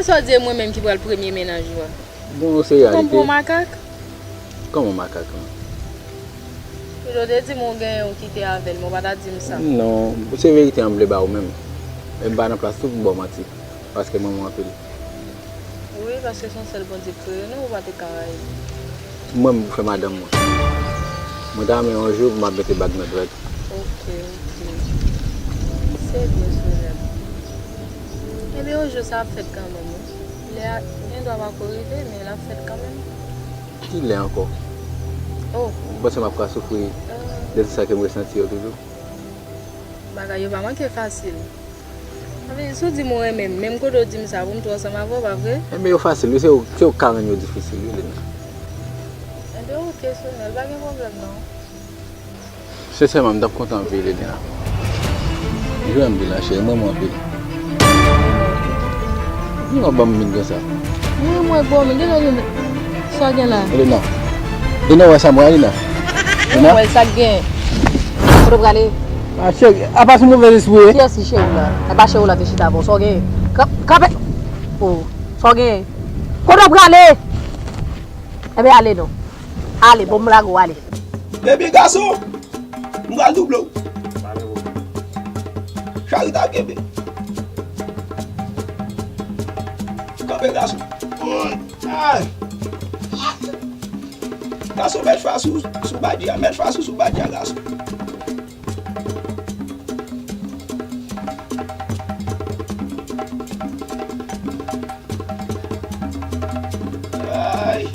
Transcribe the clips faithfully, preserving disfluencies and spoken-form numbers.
Sa w di e mwen menm ki pral premye mennaj ou a? Bon, se reyalite. Ou konn pou makak? Kòman makak lan? Pito w te di m ou genyen ou kite avè l, men w pa ta di m sa. Non, se verite an m vle ba ou menm. E m pa nan plas tou pou ba w manti. Paske m renmen w anpil. Wi, paske se yon sèl Bondye k kreye nou, ou pa te ka rayi m. Mwen menm pou fè madanm mwen. Mwen ta renmen yon jou pou m ap mete bag nan dwèt. Ok, ok. Se byen, Soulèv. Ebyen, yon jou sa ap fèt kanmenm, wi. Lè a gendwa pako rive, men l ap fèt kanmenm. Ki lè ankò? Oh. Ou panse m ap ka soufri de tout sa ke m resanti yo toujou? Bagay yo pa manke fasil. Anfen, si w di m ou renmen m, menm kote w di m sa, pou m tou ansanm avè w, pa vre? Enben, yo fasil, wi, se yo, se yo k ka rann yo difisil, wi, Lena. Enben, ok, Sonèl, pa gen pwoblèm, non. Sensèman, m t ap kontan anpil, Lena. Jwe anpil, la, cheri, m renmen w anpil. Ou ap ban m min konsa? Mwen, mwen, bon, men deja gen sa gen la. Lena. Lena, wè sa mwen, Lena. Lena? Mwen, sa gen. Kote w prale? A, cheri, apa sou movèz espri, wi? Kiyès ki cheri w la? E pa cheri w la te chita avè w. Sa w gen? Ka-, kanpe. Oh, sa w gen? Kote w prale? Enben, ale non. Ale, bon, m lage w ale. Ebyen, gason, m pral double w. Charita, kenbe. Kanpe, gason. Ay. Gason, met fas ou sou, sou badji a. Met fas ou sou badji a, gason. Ay.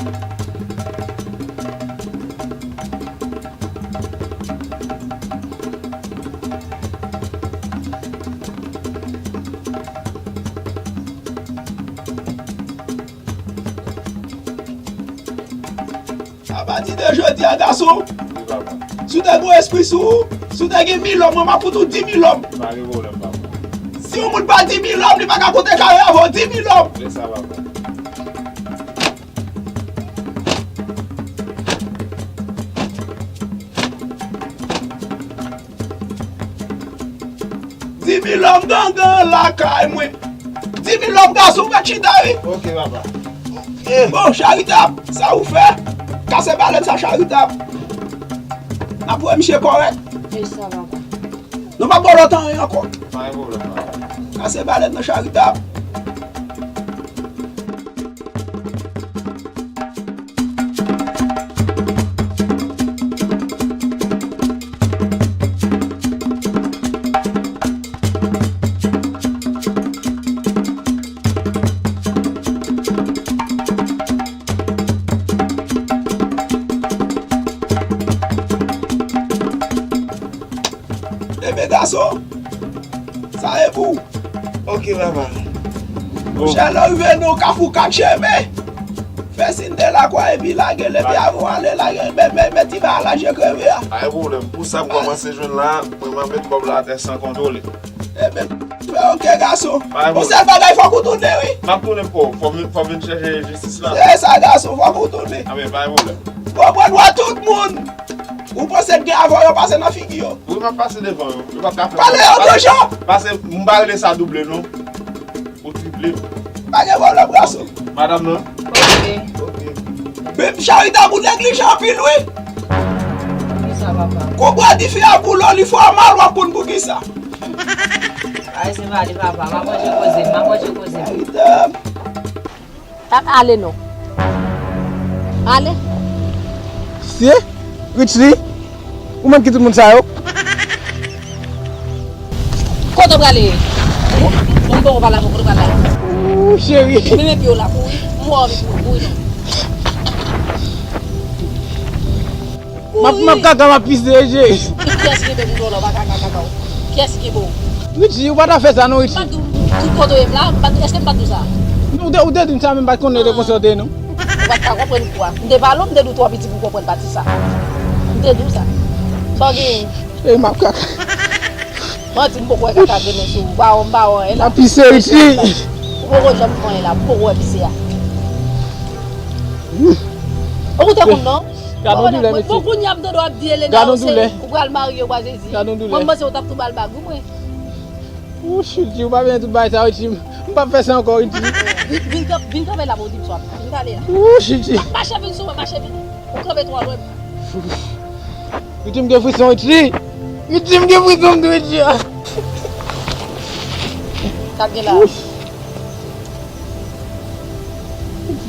Apati de jodi a, gason, wi, papa, si w te gen espri sou ou, si w te gen mil òm, mwen, m ap fout ou di mil òm. Pa gen pwoblèm, papa. Si yon moun pa di mil òm, li pa ka konte kare avè w, di mil òm. Se sa, papa. Di mil òm gangan lakay mwen. Di mil òm gason mèt chita, wi. Ok, papa. Bon, Charita, sa ou fè? Kase balèn sa, Charita. N ap voye misye kòrèk. Wi, sa, papa. Nou p ap ba w lòt anyen ankò. Pa gen pwoblèm, papa. Kase balèn nan, Charita. Ebyen, gason, sa e pou ou. Ok, papa. Monchè, lè w rive nan kafou kat chemen, fè siy de lakwa epi lage l, epi avan w ale, lage, men, men, men ti bagay la je kreve a. Pa gen pwoblèm. Pou sa m kòmanse jwenn la, mwen, m ap met kòb la atè san kontwole. Ebyen, fè ok, gason. Yon sèl bagay, fòk ou tounen, wi. M ap tounen pou ou. Fò m, fò m vin chèche jistis la. Se sa, gason, fòk ou tounen. Anben, pa gen pwoblèm. Konprann, wè tout moun ou panse k gen avè w yo pase nan figi yo. Wi, m ap pase devan yo. Yo p ap ka fè m anyen. Pale yo de jan. Pase, m pa rele sa double, non. Ou triple. Pa gen pwoblèm, gason. Madanm nan? Ok. Ok. Men Charita, ou neglijan anpil, wi. Poukisa, papa? Kou bwa dife a boule w, li fè w mal, w ap konn poukisa. Ay, se pa li, papa. M ap manje koze m, m ap manje koze m. Charita. Ale non. Ale. Mesye, Richly, ou menm ki tout moun sa yo? Kote w prale? Bon, bon, pale avè w, kote w prale? Ooh, cheri. Men, men pye w la, kouri. M wè w anvi kouri, kouri non. M ap, m ap kaka, m ap pise, je. Kiyès ki kenbe bouton la, w pa kaka kaka w? Kiyès ki kenbe w? Richly, ou pa ta fè sa non, Richly. M pa t di w tout kote w ye m la, m pa t, èske m pa t di w sa? Non, ou te, ou te di m sa, men m pa t konnen de konsa w te ye non. Ou pa t ka konprann kou a. M te pale w, m te di w twò piti pou w konprann pati sa. M te di w sa. Sa w genyen? E m ap kaka. Manti, m poko wè kaka grennen sou ou. M pa wè, m pa wè anyen la. M ap pise, Richly. Ou poko janm fè anyen la, m poko wè pise a. Ou te konn non? Gad yon doulè, mesye. Bon, kounye a m tande w ap di Elena, ou pral marye, ou pral Jezi. Gad yon doulè. Mwen, m panse w t ap tou ba l bag, wi, mwen. Ou chut, ou pa bezwen tout bagay sa yo, Jim. M p ap fè sa ankò, Richie. Vin, vin kanpe la pou w di m sa. Vin kanpe la. Wouch, Richie. Mache vin sou mwen, mache vin. Ou kanpe twò lwen. Richie, m gen frison, Richie. Richie, m gen frison, m di Richie. Sa gen la.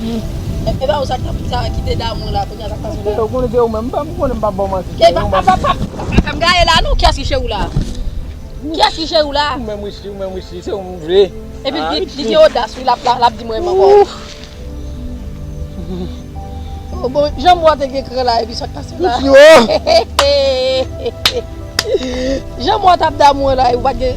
E, e pa ou sa k t ap, sa ki te damou la, kounye a sa k pase la. Ou konnen se ou menm, m pa, m konnen m pa ba w manti. Ke pa, pa, pa, pa, pa fè m gaye la, non, kiyès ki cheri w la? Kiyès ki cheri w la? Ou menm, Richie, ou menm, Richie, se ou m vle. Epi li, li gen odas, wi, l ap, l ap, l ap di mwen ankò. Oh, bon, jan mwen te gen kran la, epi sa k pase la. Jan mwen t ap damou la, ou pa t gen.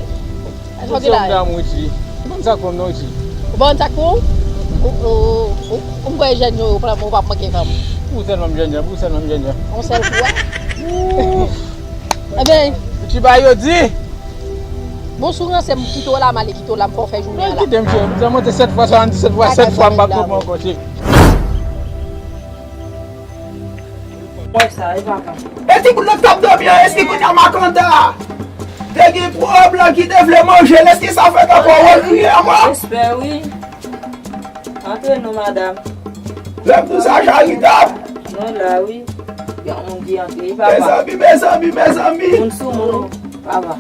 Sa w gen la. Damou, Richie. Ou konn sa k fè m non, Richie. Ou konn sa k fè w? Ou, ou, ou, ou, ou kwè jèn yo, yo pran, ou p ap manke fanm. Pou sèl fanm jèn jan, pou sèl fanm jèn jan. Yon sèl kou a. Ebyen. Richie ba yo di. Bon, si w ranse m, kite w la, m ale kite w la, m fè w fè jounen an la. Kite m, cheri. Sa monte sèt fwa, swasanndisèt fwa, sèt fwa, m p ap twonpe ankò, cheri. Wè sa, e papa. E ti bout lòt k ap dòmi an, èske kounye a makanda a te gen pwob lan ki te vle manje l, èske sa fèt ankò, wè l kriye a mò? Respè, wi. Antre non, madanm. Lè m di w sa, Charitab. Nou la, wi. Gen yon moun ki antre, wi, papa. Mezanmi, mezanmi, mezanmi. Moun sou moun, papa.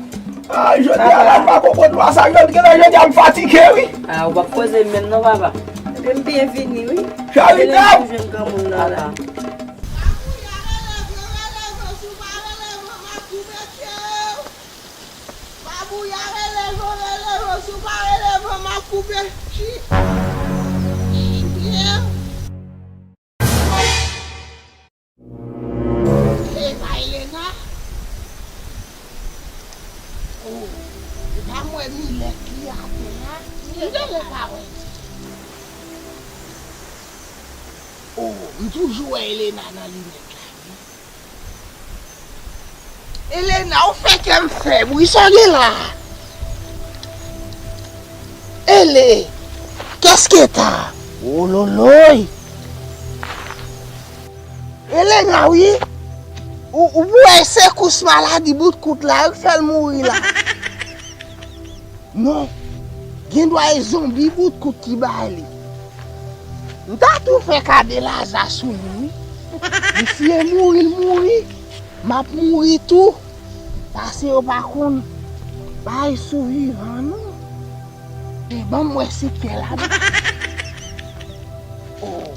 Ah, jodi a la, m pa konprann lwa sa, jodi, genlè jodi a m fatige, wi. Ah, ou p ap koze menm non, papa. Ebyen, m byen vini, wi. Charitab! Mwen jwenn granmoun nan la. Makouyè, rele Jean, rele Jean, si w pa rele Jean, m ap koupe pye w. Makouyè, rele Jean, rele Jean, si w pa rele Jean, m ap koupe pye w. E pa Elena? Oh, e pa m wè milèt li atè a? M genlè pa wè li. Oh, m toujou wè Elena nan linèt la, wi. Elena, ou fè kè m fèb, wi, sa w gen la? Ele, qu'est-ce que t'as? Ololoy! Elena, wi. Ou, ou wè sekous maladi bout kout la, yo k fè l mouri la. Non. Gen dwa e zonbi bout kout ki bay li. M ta tou fè ka de Laza sou li, wi. Misye mouri, l mouri. M ap mouri tou. Pase yo pa konn bay sou vivan, non. E ban m wè si kè la. Oh.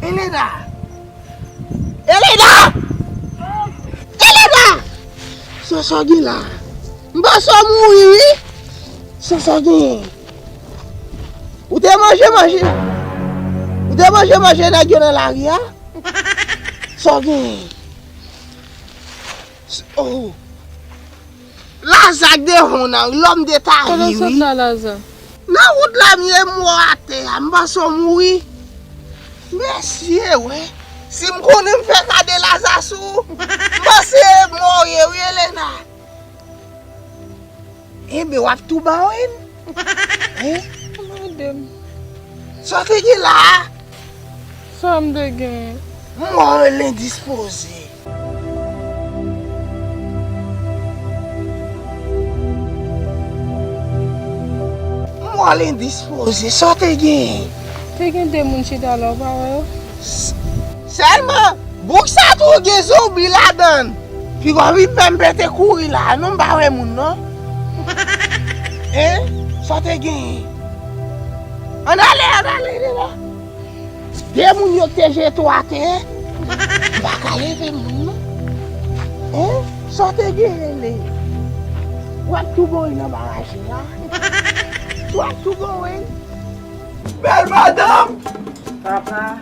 Elena! Elena! Elena! Sa, sa w gen la? M panse w mouri, wi. Sa, sa w gen? Ou te manje, manje. Ou te manje, manje nèg yo nan lari a? Sa w gen? Oh. Laza k devan w nan, lòm de ta vi, wi. Kote w sot la, Laza? Nan wout la m ye, m wè w atè a, m panse w mouri. Mesye, wè. Si m konnen m fè ka de Laza sou ou, m panse mò w ye, wi, Elena. Enben, w ap tou ban w, en? Hein? Mande m. Sa w te gen la a? Sa m te genyen? M wè w endispoze. M wè w endispoze. Sa w te genyen? Te gen de moun chita la, ou pa wè yo? S-, sèlman, bouk sa tou gen zonbi ladan l. Piga w vin fè m pete kouri la a, non, m pa wè moun, non. Hein? Sa w te genyen? Ann ale, ann ale, Elena. De moun yo k te jete w atè, m pa ka leve moun, non. Hein? Sa w te genyen, Lele? W ap tou bon nan baraj la. W ap tou bon, wi. Bèl madanm! Papa.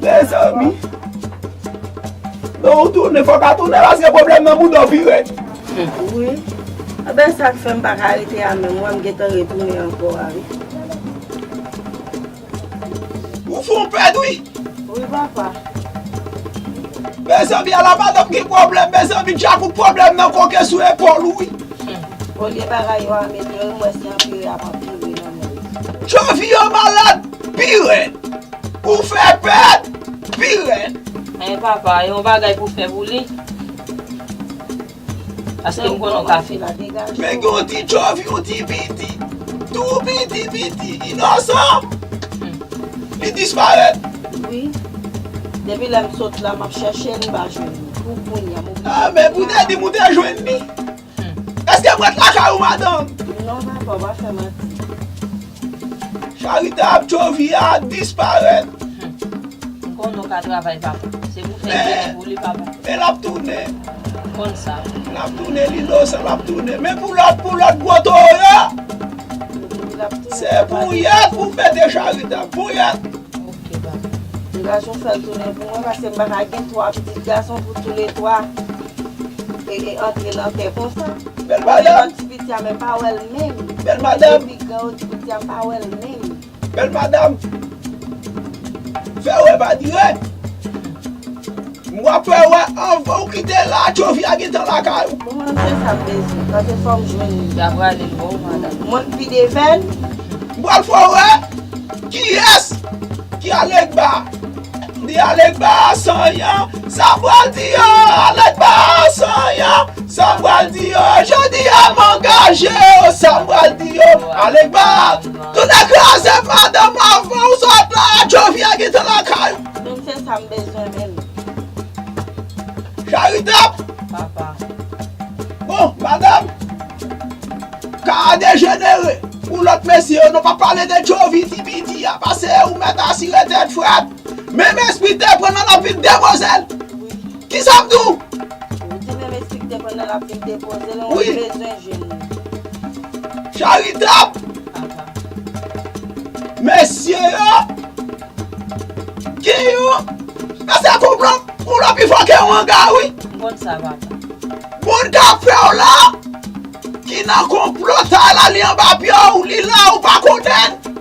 Mezanmi. Non, ou tounen, fò w ka tounen, paske pwoblèm nan bouda w pi rèd. Wi. Enben, sa k fè m pa ka rete a menm, mwen, m gentan retounen ankò a, wi. Ou fè yon pèd, wi. Wi, papa. Mezanmi, ala madanm gen pwoblèm, mezanmi, djak ou pwoblèm nan koke sou epòl ou, wi. Hmm. Olye bagay yo anmelyore, m wè se anpire ap anpire nan men l. Tchovi an malad pi rèd. Ou fè pèt pi rèd. Men papa, yon bagay pou fè pou li. Paske m konnen w ka fè. Men gen yon ti tchovi, yon ti piti, tou piti, piti, inosan. Hmm. Li disparèt. Wi. Depi lè m sot la, m ap chèche l, m pa jwenn li. Pou kounye a, m oblije. Ah, men pou te di m ou te jwenn li. Hmm. Èske m ret lakay ou, madanm? Non, papa, w pa fè manti. Charitab, tchovi a disparèt. Hmm. M konnen w ka travay, papa. Se pou fè ginen pou li, papa. Men l ap tounen. M konn sa. L ap tounen, l inosan, l ap tounen. Men pou lòt, pou lòt gwo towo yo, se pouyèt pou mete Charitab, pouyèt. Ok, papa. Degaje w fè l tounen pou mwen, paske m pa ka gen twa pitit gason pou toulètwa e, e antre nan tè konsa. Bèl madanm. Lòt ti piti a, men pa wè l menm. Bèl madanm. Epi gran yo, ti piti a, m pa wè l menm. Bèl madanm. Fè wè pa dire. M w ap fè wè anvan w kite la, tchovi a gentan lakay ou. Bon, mwen, se sa m bezwen. Paske fò m jwenn li. Y ap rale l ba w, madanm. Mwen k pi devèn. M pral fè w wè kiyès ki Alegba. Di Alegba san yan, sa m pral di yo, Alegba san yan, sa m pral di yo, jodi a m angaje yo, sa m pral di yo, Alegba, tounen kraze madanm avan w sot la, tchovi a gentan lakay ou. Menm se sa m bezwen menm. Charitab. Papa. Bon, madanm, ka a dejenere. Pou lòt mesye yo, nou pa pale de tchovi ti piti a, paske ou mèt asire tèt frèt. Menm espri te pran nan l ap vin depoze l. Wi. Kisa m di w? Ou di menm espri te pran nan l ap vin depoze l, wi. Ou bezwen jwenn li. Charitab. Papa. Mesye yo, gen yon, mesye konplo, konplo pi fò ke yon anga, wi. M konn sa, papa. Moun k ap fè w la, ki nan konplo sa la, li anba pye w, li la, ou pa konnen l.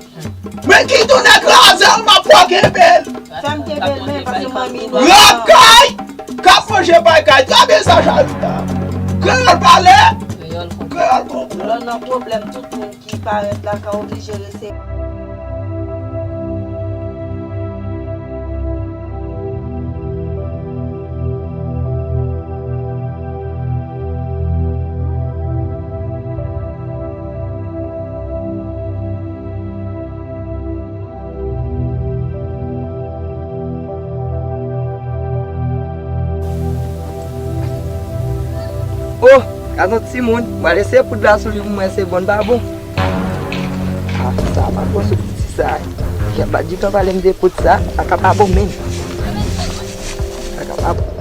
Men ki tounen kraze w, m ap pran kenbe l. Fè m kenbe l men, paske manmi nou. Rakay k ap manje pay kay. Trè byen sa, Chavita. Kreyòl pale, kreyòl konprann. Lè w nan pwoblèm, tout moun ki parèt la ka oblije rese. Oh, gad yon timoun, m pral eseye poud la sou li pou m wè se bon pa bon. Ah, sa pa bon sou piti sa. Jan pa ditan pale m de poud sa, sa ka pa bon menm. Sa ka pa bon.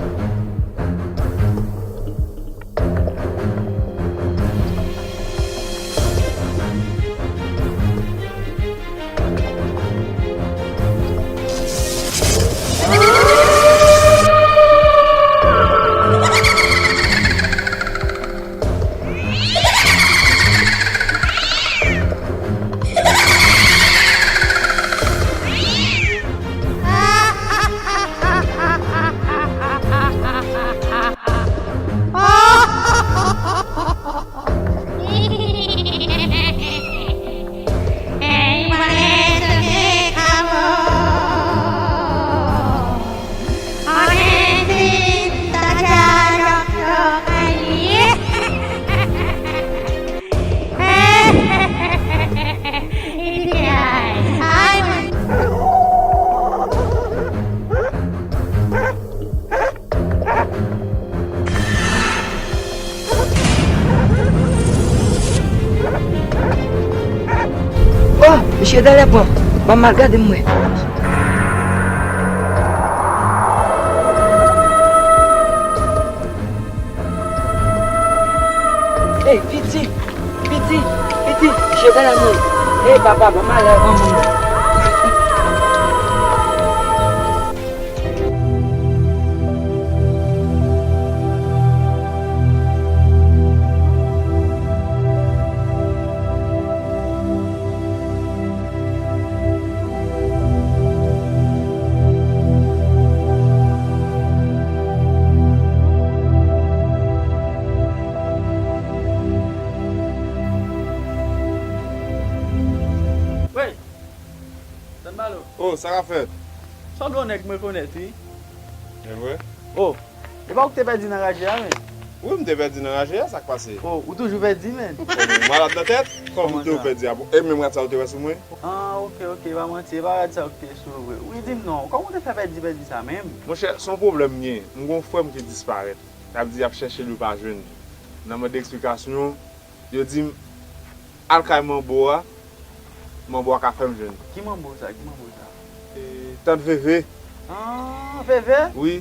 Oh, misye dèyè pran. Ban m al gade m wè. Ey, piti, piti, piti, misye dèyè mwen. Ey, papa, ban m al granmoun nan. Sa k ap fèt? Sanble yon nèg mwen konèt, wi. E vre? Oh, e pa ou ki te pèdi nan raje a, men? Wi, m te pèdi nan raje a, sa k pase? Oh, ou toujou pèdi, men? Oh, ou malad nan tèt? Kòman ou te pèdi a? E menm rad sa ou te wè sou mwen? Ah, ok, ok, pa manti, e pa rad sa ou ki te sou ou vre. Wi, di m non, kòman ou te fè pèdi, pèdi sa menm? Monchè, se yon pwoblèm m gen. M gen yon frè m ki disparèt. Y ap di y ap chèche l, yo pa jwenn li. Nan mande eksplikasyon, yo di m al kay manbo a, manbo a ka fè m jwenn li. Ki manbo sa? Ki manbo sa? E, tant Veve. Ah, Veve? Wi.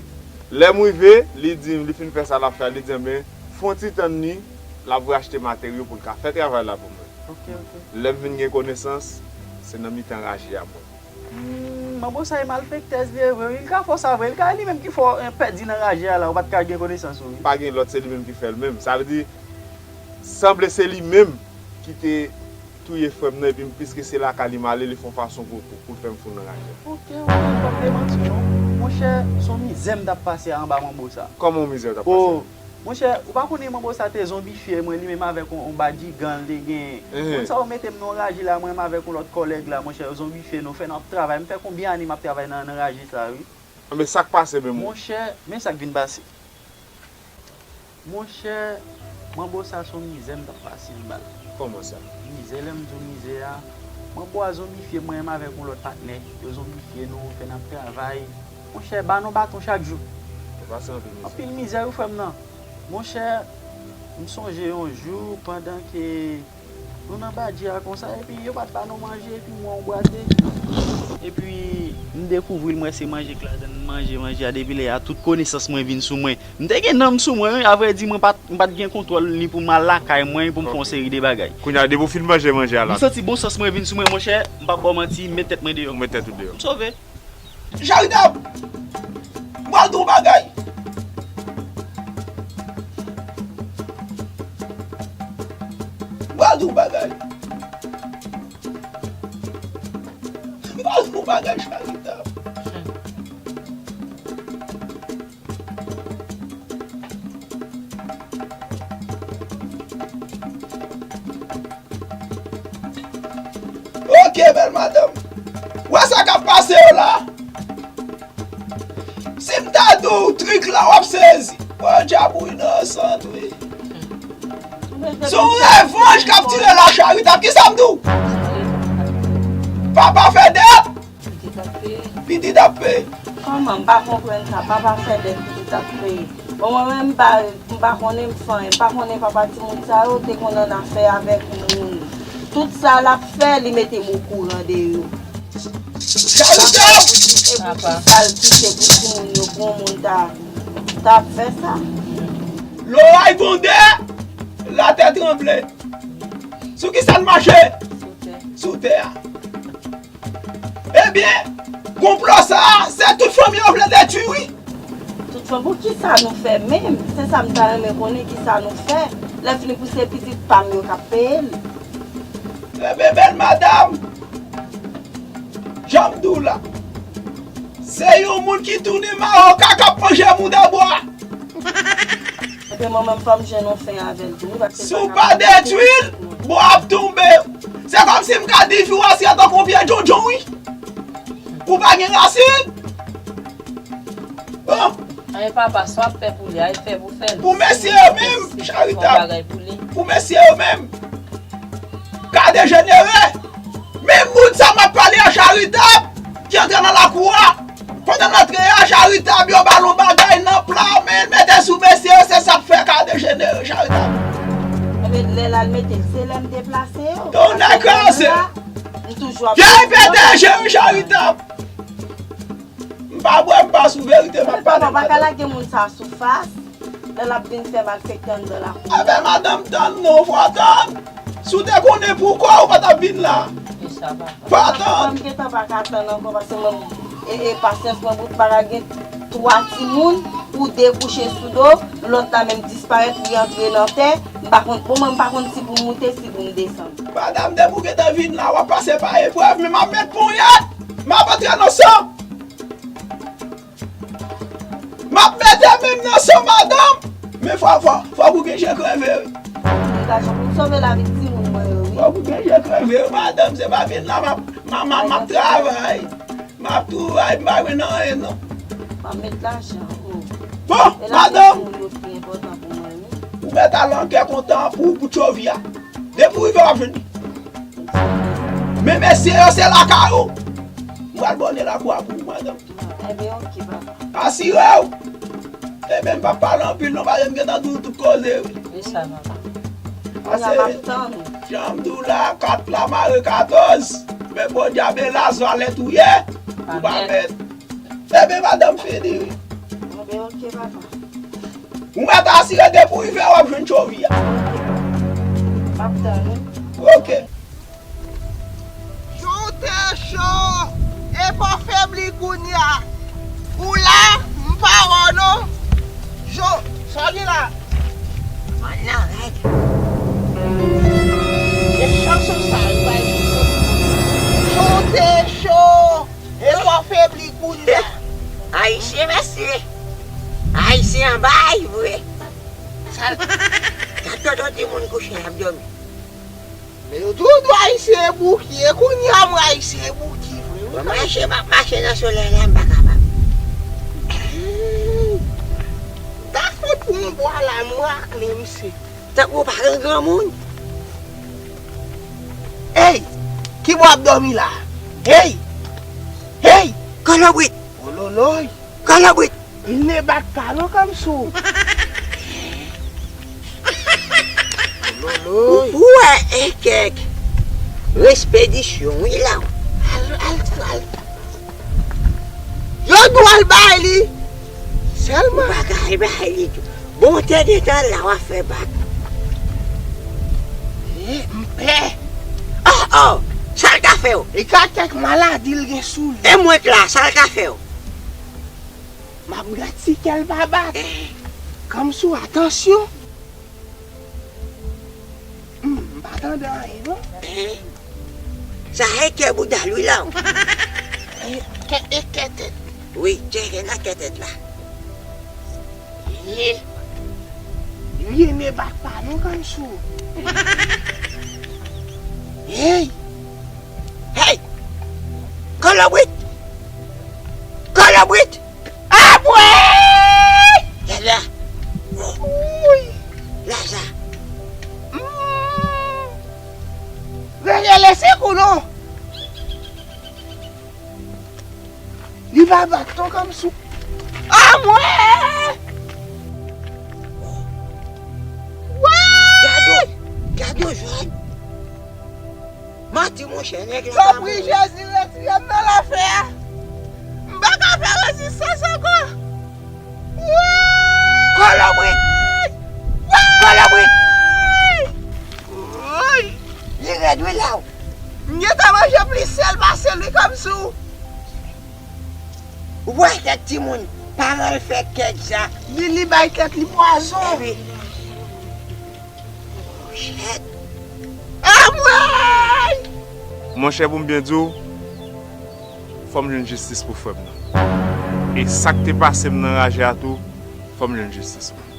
Lè m rive, li di m, li fin fè sa l ap fè a, li di m, ben, fè yon ti tann li, l ap voye achte materyo pou l ka fè travay la pou mwen. Ok, ok. Lè m vin gen konesans, se nan mitan raje a mwen. Hmm, manbo sa e malfektè li ye vre, wi. Li ka fè w sa vre. Li ka, li menm ki fè w, eh, pèdi nan raje a la, ou pa t ka gen konesans ou, wi. Pa gen lòt, se li menm ki fè l menm. Sa vle di, sanble se li menm ki te touye frè m nan, epi piske se lakay li m ale, li fè yon fason pou, pou, pou l fè m fout nan raje. Ok, wi, m p ap demanti w non. Monchè, se yon mizè m t ap pase anba manbo sa. Kòman yon mizè w t ap pase? Oh, monchè, ou pa konnen manbo sa te zonbifye mwen, li menm avèk yon, yon badigan li te genyen. Moun sa yo mete m nan yon raje la, mwen menm avèk yon lòt kòlèg la, monchè, yo zonbifye nou, fè n ap travay. M fè konbyen ane m ap travay nan, nan raje sa, wi. Men sa k pase menm? Monchè, men sa k vin pase. Monchè, manbo sa se yon mizè m t ap pase anba l. Kòman sa? Mizè, lè m di w mizè a, manbo a zonbifye mwen menm avèk yon lòt patnè. Yo zonbifye nou, fè n ap travay. Monchè, ba nou baton chak jou. Ou pase anpil mizè. Anpil mizè wi frè m nan. Monchè, m sonje yon jou pandan ke nou nan badji a konsa, epi yo pa t ba nou manje, epi m wè yon bwate. Epi m dekouvri l, m wè se manje k ladan l, m manje manje a, depi lè a tout konesans mwen vin sou mwen. M te gen nanm sou mwen wi, avrèdi mwen pa t, m pa t gen kontwòl ni pou m al lakay mwen, pou m fè yon seri de bagay. Kounye a, depi w fin manje manje a la. M santi bon sans mwen vin sou mwen, monchè, m p ap ba w manti, m met tèt mwen deyò. Ou met tèt ou deyò. M sove. Charitab! M pral di w yon bagay. M pral di w yon bagay. M pral di w yon bagay, Charitab. Ok, bèl madanm. Ou wè sa k ap pase yo la? Si m ta di w trik la, w ap sezi. Bon, dyab ou inosan, wi. Se yon revanj k ap tire la, Charitab. Kisa m di w? Papa fè dèt. Pitit ap peye. Pitit ap peye. Kòman? M pa konprann sa. Papa fè dèt, pitit ap peye. Bon, mwen menm, m pa, m pa konnen m fè anyen. M pa konnen papa timoun sa yo te konn annafè avèk moun. Tout sa l ap fè, li mete m okouran de yo. Charitab! E pou ki sa l kite pou timoun yo, pou yon moun ta, ta fè sa? Loray gwonde, latè tranble. Sou ki sa n mache? Sou tè. Sou tè a. Ebyen, konplo sa a, se tout fanmi yo vle detwi, wi. Tout fanmi, pou ki sa nou fè menm? Se sa m ta renmen konnen, ki sa nou fè. Lè fini pou se pitit pa m yo k ap peye l. Ebyen, bèl madanm, jan m di w la, se yon moun ki tounen mawoka k ap manje moudabwa. Epi manman m, fò m jwenn yon fen avè l tou, wi, paske si w pa detwi l, bwa ap tonbe. Se kòmsi m ka di fi w a sere tankou yon pye djondjon, wi. Ou pa gen rasin. Bon. Ay, papa, sa w ap fè pou li, ay, fè pou fè l. Pou mesye yo menm, Charitab. Pou mesye yo menm. Ka dejenere. Men moun sa m ap pale a, Charitab, ki antre nan lakou a. Pandan l antre a, Charitab, yo ba l yon bagay nan pla, men l mete sou mesye yo, se sa k fè ka dejenere, Charitab. Ebyen, lè l al mete l, se lè m deplase yo. Tonnè kraze! M toujou ap... Pyè pete je wi, Charitab! M pa bwè, m pa sou verite, m ap pale. Papa, pa ka lage moun sa sou fas. Lè l ap vin fè malfektè anndan lakou. Ebyen, madanm, tann non, fò w tann. Si w te konnen pou kò w, ou pa t ap vin la. Fò w tann. Mwen, m gentan pa ka tann ankò, paske mwen, e, e, pasyans mwen bout, m pa ka gen twa timoun, pou de kouche sou do, lòt la menm disparèt, li antre nan tè. M pa konn, bon, mwen, m pa konn si pou m moute, si pou m desann. Madanm, depi w gentan vin la, w ap pase pa eprèv, men m ap met ponyèt, m ap antre nan san. M ap mete men m nan san, madanm. Men fò, fò, fòk ou gen je kreve, wi. Gason, pou m sove lavi timoun mwen yo, wi. Fòk ou gen je kreve, wi, madanm. Se pa vin la, m ap, m ap, m ap, m ap travay. M ap tou ay, m pa jwenn anyen non. M ap met lajan, o. Bon, madanm, ou mèt al an kè kontan pou, pou tchovi a. Depi w rive, w ap jwenn li. Men mesye yo, se lakay ou. M pral bòne lakou a pou ou, madanm. Enben, oke, papa. Asire w. Enben, m p ap pale anpil non, paske m gentan di w tout koze, wi. E sa, papa. Kounye a m ap tann ou. Jan m di w la, kat la mare katòz. Men podyab e lazwa lè tou ye. Ou pa mèt. Enben, madanm fini, wi. Enben, oke, papa. Ou mèt asire depi w rive, w ap jwenn tchovi a. M ap tann ou. Oke. Jan w te cho, e pa w febli kounye a. Ou la, m pa wè w non. Jan, sa w gen la? Mwen nan règ. E chanson sa, e pa chanson. Jan w te cho, e pa w febli kounye a. Ayisyen, mesye. Ayisyen anba ay vre. Sa l. Gad tonton timoun kouche ap dòmi. Men yo tou, tou ayisyen e bouki, e kounye a mwen ayisyen e bouki vre, wi. Mwen mache, m ap mache nan solèy la, m pa kapab. Ta fot pou yon bwa la, mwen ak li, misye. Tankou w pa gen granmoun. Ey! Ki bò w ap dòmi la? Ey! Ey! Kolobrit! Ololoy! Kolobrit! Il ne bat pas non, Kamsou. Ololoy! Ou wè enkèk respedisyon, wi, la. Al, al, al. Yo dwe al bay li. Sèlman. Ou pa ka al bay li tou. Bon, te gentan la, w ap fè bak. E, m pè. Oh, oh, sa l ka fè w? E ka kèk maladi l gen sou li. E mwen k la, sa l ka fè w? M ap gad si kè l pa bat. Eh. Kamsou, atansyon. Hmm, m pa tande anyen, non. Eh. Sa e kè bouda l wi la. E kè, e kè tèt. Wi, tcheke nan kè tèt la. Ye. Li ne bat pa non, Kamsou. Hey! Hey! Kolobrit! Kolobrit! Abwe! Lala! Wi! Lala! Hmm. Rele sekou non! Li pa bat non, Kamsou. Anmwe! Woy! Gade w, gade w jwenn. Manti, monchè, nèg la pa mouri. Tanpri, Jezi, retire m nan lafè a. M pa ka fè rezistans ankò. Woy! Kolobrit! Woy! Kolobrit! Woy! Li rèd wi la. M gentan manje plis sèl pase l wi, Kamsou. Ou wè kèk timoun, paran l fè kèk zak. Li, li bay tèt li pwazon. Epi, shit. Anmwey! Monchè, pou m byen di w, fò m jwenn jistis pou frè m nan. E sa k te pase m nan raje a tou, fò m jwenn jistis pou li.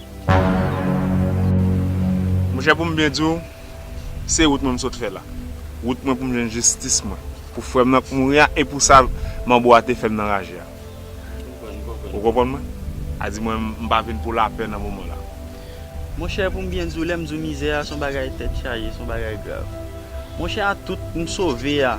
Monchè, pou m byen di w, se wout mwen m sot fè la. Wout mwen pou m jwenn jistis mwen. Pou frè m nan k mouri a e pou sa manbo a te fè m nan raje a. Ou konprann mwen? A di mwen, m pa vin pou lapè nan moman la. Monchè, pou m byen di w, lè m di w mizè a, se yon bagay tèt chaje, se yon bagay grav. Monchè, a tout m sove a,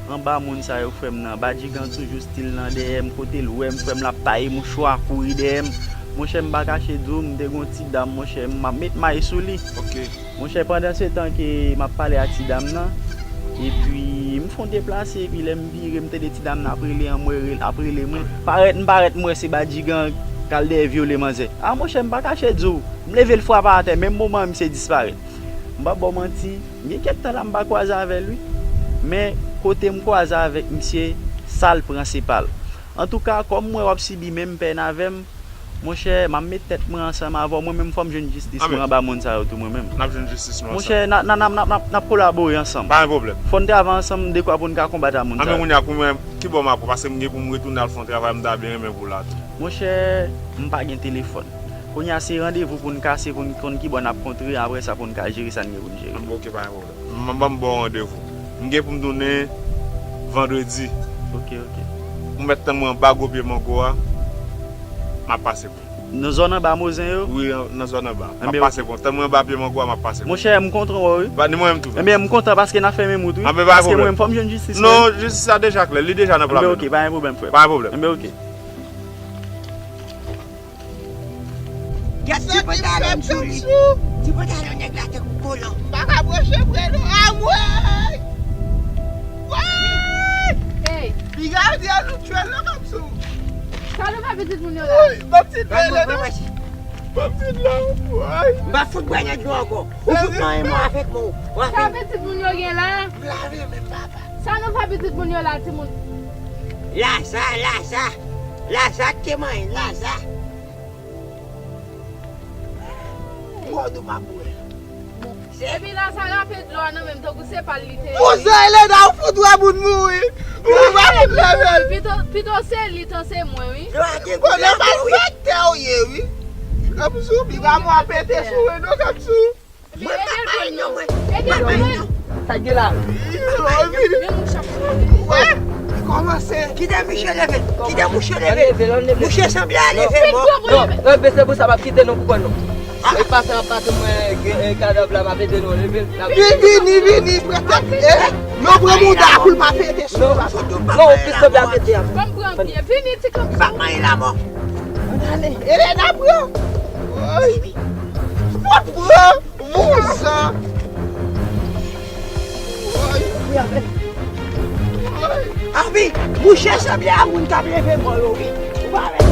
anba moun sa yo, frè m nan, Badjigan toujou stil nan dèyè m, kote l wè m, frè m, l ap taye mouchwa, kouri dèyè m. Monchè, m pa kache di w, m te gon ti dam, monchè, m ap met may sou li. Ok. Monchè, pandan se tan ke m ap pale ak ti dam nan, epi m fon deplase, epi lè m vire, m tande ti dam nan ap rele, anmwe rele, ap rele mwen. Parèt, m parèt, m wè se Badjigan k al dèyè vyole manzè. A, monchè, m pa kache di w, m leve l frape atè, menm moman an misye disparèt. M p ap ba w manti, m gen kèk tan la m pa kwaze avè l wi. Men kote m kwaze avèk misye, sa l pran se pa l. Antouka, kòm m wè w ap sibi menm pèn avè m, monchè, m ap met tèt mwen ansanm avè w. Mwen menm fò m jwenn jistis mwen anba moun sa yo tou mwen menm. N ap jwenn jistis nou ansanm. Monchè, n a, n a, n a, n a, n a, n ap kolabore ansanm. Pa gen pwoblèm. Fò n travay ansanm dekwa pou n ka konbat a moun sa yo. Anben kounye a pou mwen, kibò m ap pran? Paske m gen pou m retounen al fè yon travay m ta byen renmen pou la tou. Monchè, m pa gen telefòn. Kounye a se randevou pou n kase, pou n konn kibò n ap kontre, apre sa pou n ka jere sa n gen pou n jere. Anben, ok, pa gen pwoblèm. M, m, ban m ba w randevou. M gen pou m tounen vandredi. Ok, ok. Ou mèt tann mwen anba gwo pye mango a, m ap pase pran. Nan zòn anba Mozen yo? Wi, an- nan zòn anba. M ap Enben, pase pran. Tann mwen anba pye mango a, m ap pase pran. Monchè, m kontan wè w, wi. Ba, ni mwen menm tou. Enben, m kontan paske n a fè menm wout, wi. Anben, pa gen pwoblèm. Paske mwen menm, fò m jwenn jistis mwen. Non, jistis la deja klè, li deja nan plan. Enben, ok, pa gen pwoblèm, frè. Pa gen pwoblèm. Enben, ok. Gad ti pantalon sou li. Ti pantalon nèg la tankou kolon. M pa ka pwoche pre non. Anmwey! Woy! Hey! Piga di an nou tchwèl nan Kamsou. Sa nou fè pitit moun yo la? Woy, ban pitit la, Elena. Ban pitit la, woy. M pa fout bwè nan dlo ankò. Ou fout manyen mwen avèk mwen. Ou avèk Sa pitit moun yo gen la? M lave men papa. Sa nou fè pitit moun yo la, timoun? Laza, Laza. Laza ki te manyen, Laza. Twò dou pa bwè. Epi Laza rape dlo a nan menm tankou se pa l li te ye. Kouzen Elena, ou fout wè moun mouri. Ou pa fout leve l. Pito, pito se li tan se mwen, wi. Konnen malfektè ou ye, wi. Kamsou, piga mwen pete sou ou, non, Kamsou. Mwen pa bay non, mwen. Ede l mwen. Sa gen la? Men mouch ap chanje. Wè? Kòmanse. Kite misye leve. Kite mouche leve. Ann leve l, ann leve l. Mouche sanble a leve mò. Non, non, se pou sa m ap kite nou pou kò nou. E pase an pase mwen gen, e, kadav la, m ap ede nou leve l. Vini, vini, vini, prete. E, yo pran mouda pou l pa pete sou la. Non, non, ou plis sanble a tete a. Ban m pran pye. Vini, ti kanp. M ap manyen la mò. Ann ale. Elena pran. Woy. Fòk pran. Vouzan! Woy! Woy! Anpi, mouche sanble a moun k ap leve mò yo, wi. Ou pa wè